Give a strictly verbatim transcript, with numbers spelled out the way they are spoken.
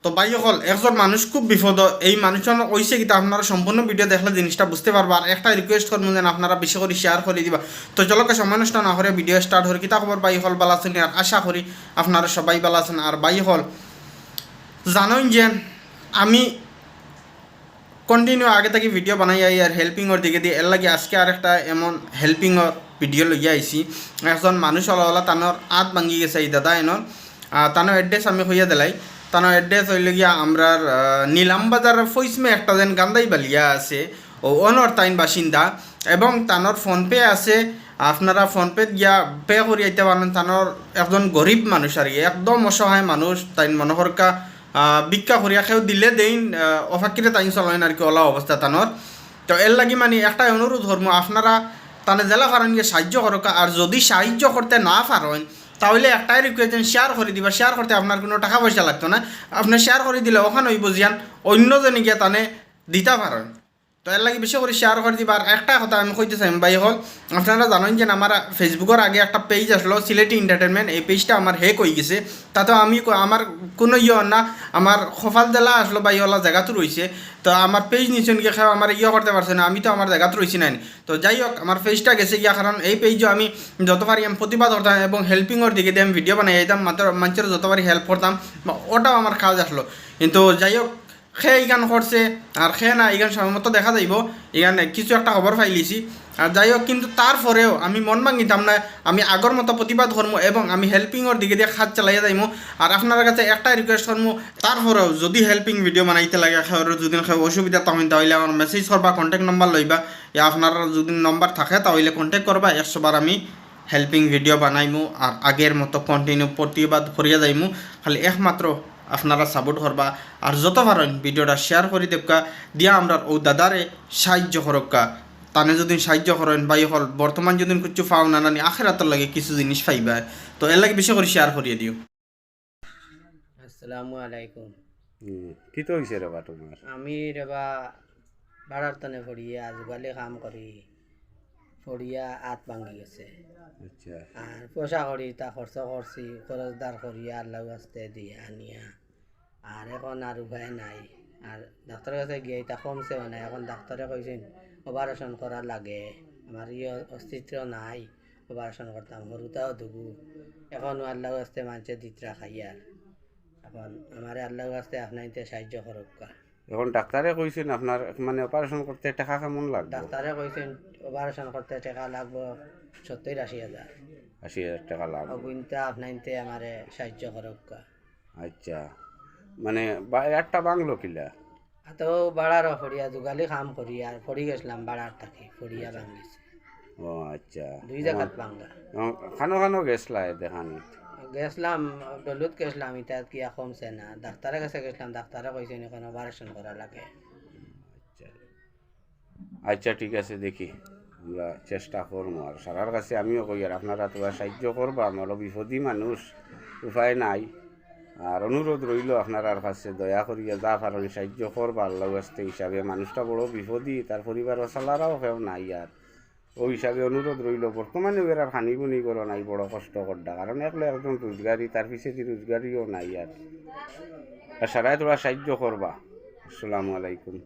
তো ভাই অকল, একজন মানুষ খুব বিপদ। এই মানুষজন অইছে কিতা, আপনারা সম্পূর্ণ ভিডিও দেখলে জিনিসটা বুঝতে পারবা। আর একটা রিকোয়েস্ট করমু যেন আপনারা বেশি করি শেয়ার করি দিবা। তো চলো, সময় নষ্ট না করে ভিডিও স্টার্ট করি। কিতা খবর ভাই অকল, ভালা আছইন? আর আশা করি আপনারা সবাই ভালা আছইন। আর ভাই অকল, জানইন যে আমি কন্টিনিউ আগে থাকি ভিডিও বানাই আই আর হেল্পিংর দিকে দি, এর লাগি আজকে আর একটা এমন হেল্পিংর ভিডিও লইয়া আইছি। একজন মানুষ অলা অলা তানর আত ভাঙ্গি গেছে, এই দাদা এনর। আহ, তানর অ্যাড্রেস আমি কইয়া দিলাই। তানর অ্যাড্রেস অইল গিয়া আমরার, আহ, নিলাম বাজারর ফইসমে একটা যেন গান্দাই বালিয়া আছে, ও অনর তাইন বাসিন্দা, এবং তানর ফোনপে আছে। আপনারা ফোনপে গিয়া পে করি আইতে পারেন। তানর একজন গরিব মানুষ আর কি, একদম অসহায় মানুষ। তাইন মনে করকা, আহ, ভিক্ষা করিয়া কেউ দিলে দেইন, আহ, অফাকিরে তাইন চলইন আর কি, অলা অবস্থা তানর। তো এর লাগি মানে একটাই অনুরোধ করমু, আপনারা তানে যেলা পারইন গিয়া সাহায্য করউক্কা। আর যদি সাহায্য করতে না পারইন, তাইলে একটাই রিকোয়েস্ট, শেয়ার করি দিবা। শেয়ার করতে আপনার কুনু টেকা পয়সা লাগতো না, আপনে শেয়ার করি দিলে অখান অইবো যেন অইন্য জনে গিয়া তানে দিতা পারইন। তো এর লাগি বেশি করি শেয়ার করি দিবা। আর একটা কথা আমি কইতে চাই ভাই অকল, আপনারা জানইন যে আমার ফেসবুকর আগে একটা পেজ আছলো সিলেটি এন্টারটেইনমেন্ট, এই পেজটা আমার হ্যাক অই গেছে। তাতে আমি কো-, আমার কুনু ইয়ে না, আমার কপাল যেলা আছলো ভাই অলা জাগাত রইছে। তো আমার পেজ নিছইন গিয়া কেউ আমার ইয়ে করতে পারছে না, আমি তো আমার জাগাত রইছি নানি। তো যাই হোক, আমার পেজটা গেছে গিয়া, কারণ এই পেজও আমি যত পারি আমি প্রতিবাদ করতাম এবং হেল্পিংর দিকে দি আমি ভিডিও বানাই আইতাম, মাত্র মানুষর যত পারি হেল্প করতাম, বা ওটাও আমার কাজ আছলো। কিন্তু যাই হোক, কে ইখান করছে আর কে না, ইখান সময় মতো দেখা যাইবো। ইখান কিছু একটা খবর পাইলিছি। আর যাই হোক, কিন্তু তারপরেও আমি মন ভাঙিতাম না, আমি আগর মতো প্রতিবাদ করমু এবং আমি হেল্পিংর দিকে দি কাজ চালাইয়া যাইমু। আর আপনারার কাছে একটাই রিকোয়েস্ট করমু, তারপরেও যদি হেল্পিং ভিডিও বানাইতে লাগে, কেউর যদি কেউ অসুবিধা থাকইন, তাইলে আমার মেসেজ করবা, কন্ট্যাক্ট নাম্বার লইবা, ইয়া আপনারার যদি নাম্বার থাকে, তাইলে কন্ট্যাক্ট করবা, একশো বার আমি হেল্পিং ভিডিও বানাইমু। আর আগর মতো কন্টিনিউ প্রতিবাদ করিয়া যাইমু। খালি একমাত্র আপনারা সাপোর্ট করবা, আর যত পারইন ভিডিওটা শেয়ার করি দেউক্কা, দিয়া আমরার অউ দাদারে সাহায্য করউক্কা। তানে যদি সাহায্য করইন ভাই অকল, বর্তমান যদি কিচ্ছু পাও না নানি, আখেরাতর লাগি কিছু জিনিস পাইবা। তো এর লাগি বেশি করি শেয়ার করিয়া দিও। আসসালামু আলাইকুম। হুম, কিতা অইছে রেবা তুমার? আমি রেবা বাড়ার তনে পড়িয়া, জুগালি কাম করি, পড়িয়া আত ভাঙ্গি গেছে। আচ্ছা। আর পয়সা করি তা খরচ করছি, খরচদার করিয়া আল্লাহ আস্তে দিয়া আনিয়া। আর এখন আর উপায় নাই। আর ডাক্তারর কাছে গিয়া ইতা কমছেও না। এখন ডাক্তারে কইছইন অপারেশন করা লাগে, আমার ই অস্তিত্ব নাই, অপারেশন করতাম, হুরুতাও দুগু। এখন আল্লাহ আস্তে মানষে দিতরা খাইয়ার। এখন আমারে আল্লাহ আস্তে আপনাইন্তে সাহায্য করউক্কা। এখন ডাক্তারে কইছইন আপনার মানে অপারেশন করতে টেকা কেমন লাগবো? ডাক্তারে কইছইন অপারেশন করতে টেকা লাগবো সত্তর আশি হাজার। আশি হাজার টেকা লাগবো। অগুইন্তা আপনাইন্তে আমারে সাহায্য করউক্কা। আচ্ছা, মানে বা-, একটা ভাঙলো কিলা? আতো বাড়ারও পড়িয়া, জুগালি কাম করি আর পড়ি গেছলাম বাড়ার থাকি, পড়িয়া ভাঙিছে। ও আচ্ছা। দুই জাগাত ভাঙা। ও, কানো কানো গেছলায় দেখানিত? গেছলাম, ডলুত গেছলাম, ইতাত গিয়া কমছে না। ডাক্তারর কাছে গেছলাম, ডাক্তারে কইছইন অখন অপারেশন করা লাগে। আচ্ছা। আচ্ছা, ঠিক আছে, দেখি, আমরা চেষ্টা করমু। আর সারার কাছে আমিও কই, আর আপনারা থুড়া সাহায্য করবা, আমরা বিপদী মানুষ, উপায় নাই। আর অনুরোধ রইলো আপনারার কাছে, দয়া করিয়া যা পারইন সাহায্য করবা, আল্লাহ আস্তে হিসাবে। মানুষটা বড় বিপদী, তার পরিবারও চালারাও কেউ নাই। আর অউ হিসাবে অনুরোধ রইলো, বর্তমানে এরার খানি বুনি ঘরো নাই, বড় কষ্ট কররা, কারণ একলো একজন রোজগারি, তার পিছেদি রোজগারিও নাই। আর, আর সারায় থুড়া সাহায্য করবা। আসসালামু আলাইকুম।